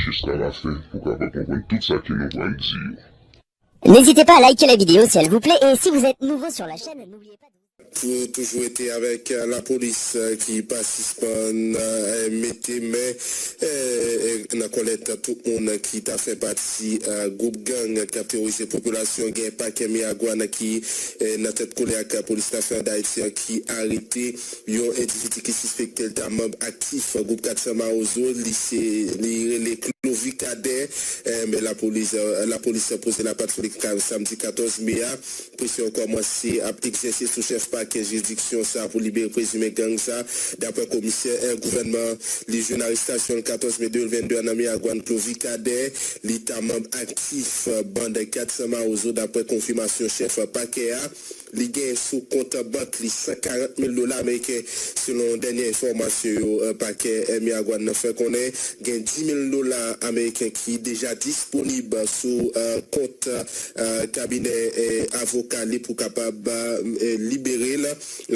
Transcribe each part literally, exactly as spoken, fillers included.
jusqu'à la fin pou kapab konprann tout sa ke nou pral di yo. N'hésitez pas à liker la vidéo si elle vous plaît et si vous êtes nouveau sur la chaîne, n'oubliez pas de Pou toujou rete avèk, euh, lapolis, euh, ki pa sispann, euh, mete men, euh, euh, nan kòlèt tout moun ki ta fè pati, euh, gwoup gang k ap teworize popilasyon, gen pakè Miragwàn ki, euh, nan tèt kole ak polis nasyonal Dayiti an, ki arete yon endividi ki sispekte l ta manb aktif gwoup kat san Mawozo. Li se, li rele Clovy Cadet, euh, men lapolis, euh, lapolis poze lapat sou li samdi katòz me a. Presyon kòmanse ap egzèse sou chèf pakè jiridiksyon sa pou libere prezime gang sa. Daprè komisè, eh, gouvènman, li jwenn arestasyon l katòz me de mil vennde a nan Miragwàn, Clovy Cadet. Li ta manb aktif, eh, bann kat san Mawozo, daprè konfimasyon chèf pakè a. Li gen sou kont bank li san karant mil dola ameriken, selon dènye enfòmasyon yo, eh, pakè, eh, Miragwàn nan fè konnen. Gen di mil dola ameriken ki deja disponib sou, eh, kont, eh, kabinè, eh, avoka li pou kapab, eh, libere l.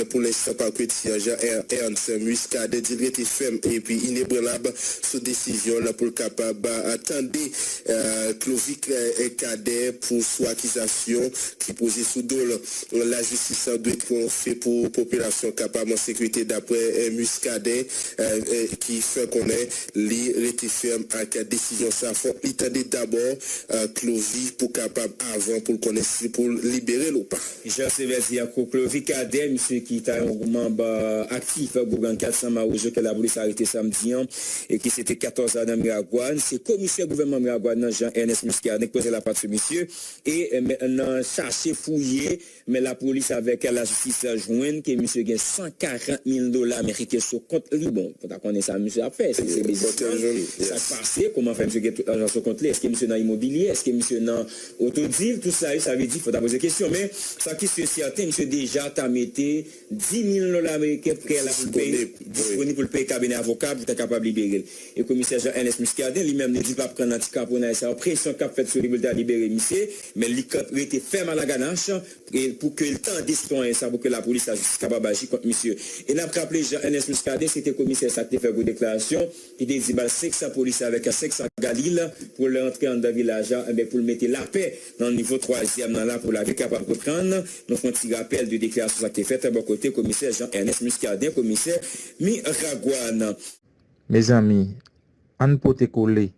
Pou lenstan, pakè Jean Ernst Muscadin di l rete fèm epi inebranlab sou desizyon l pou l kapab, eh, tande, eh, Clovy, eh, Cadet pou sou akizasyon ki poze sou do l. Lajistis dwe triyonfe pou popilasyon kapab an sekirite, daprè, eh, Muscadin, eh, eh, ki fè konnen li rete fèm ak desizyon sa. Fòk li tande dabò, eh, Clovy pou kapab avan pou l konnen si pou l libere l ou pa. Jan se vèzi ak Clovy Cadet, misye ki ta yon manm, eh, aktif gwoup gang kat san Mawozo ke lapolis arete samdi an, e ki se te katòz a nan Miragwàn. Se komisè gouvènman Miragwàn nan, Jean Ernest Muscadin, ki poze lapat sou misye. E, eh, men, nan chache fouye, men lapolis avèk lajistis jwenn ke misye gen san karant mil dola ameriken sou kont li. Bon, fò ta konnen sa misye ap fè, si se bezisman, sa k pase, kòman fè misye gen tout lajan sou kont li, èske misye nan imobilye, èske misye nan otodil, tout sa yo, sa vle di, fò ta poze kesyon. Men, sa ki si e sèten, misye deja ta mete di mil dola ameriken prè la pou l peye, disponib pou l peye kabinè avoka pou ta kapab libere l. E komisè Jean Ernest Muscadin, li menm, li di l p ap pran nan ti kaponnay sa yo, presyon k ap fèt sou li pou l ta libere misye, men li k ap rete fèm a la ganach, e pou ke l tande sitwayen sa, pou ke lapolis, lajistis kapab aji kont misye. E n ap raple, Jean Ernest Muscadin, se te komisè sa ki te fè gwo deklarasyon, ki te di ba l senk san polisye avèk senk san galil pou l rantre anndan vilaj la, enben, pou l mete lapè nan nivo twazyèm nan la, pou lavi kapab reprann. Nou fè yon ti rapèl de deklarasyon sa ki te fèt bò kote komisè Jean Ernest Muscadin, komisè Miragwàn. Mezanmi, ann pote kole.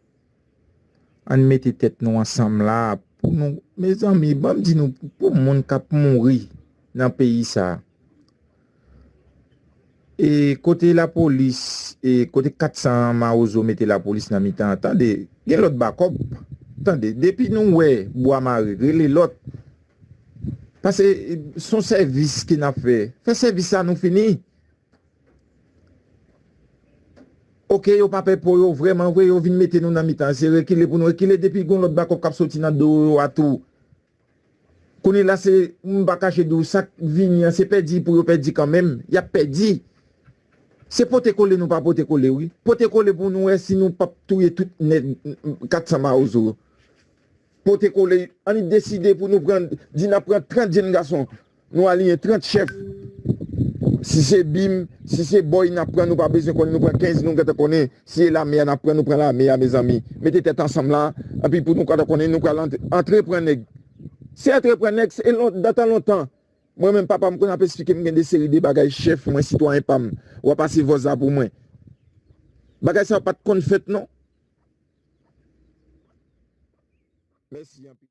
Ann mete tèt nou ansanm la pou nou, mezanmi, ban m di nou, pou moun k ap mouri nan peyi sa. E kote lapolis, e kote kat san Mawozo mete lapolis nan mitan an, tande, gen lòt bakòp. Tande, depi nou wè bwa mare, rele lòt. Paske, e, se yon sèvis ke n ap fè. Fè sèvis sa nou fini. Oke, yo pa pè po yo vrèman vre, yo vin mete nou nan mitan, se rekile pou nou rekile, depi gon lòt bakòp k ap soti nan do yo a tou. Kounye la se, m pa kache di w, sa k vini an, se pèdi pou yo pèdi kanmenm, y ap pèdi. Se pote kole nou pa pote kole, wi. Pote kole pou nou wè si nou p ap touye tout nèg kat san Mawozo. Pote kole, ann deside pou nou pran, di n ap pran trant jenn gason, nou aliyen trant chèf. Si se bim, si se bòy n ap pran, nou pa bezwen konnen, nou pran kenz, nou gentan konnen. Si se lame a n ap pran, nou pran lame a, mezanmi. Mete tèt ansanm la, anpi pou nou gentan konnen, nou pral antre, antre pran nèg. Se antre pran nèg, se lon-, datan lontan. Mwen menm, papa m konn ap esplike m gen de seri de bagay, chèf mwen, sitwayen pa m, w a pase vòz la pou mwen. Bagay sa yo pa t konn fèt, non. Mèsi anpil.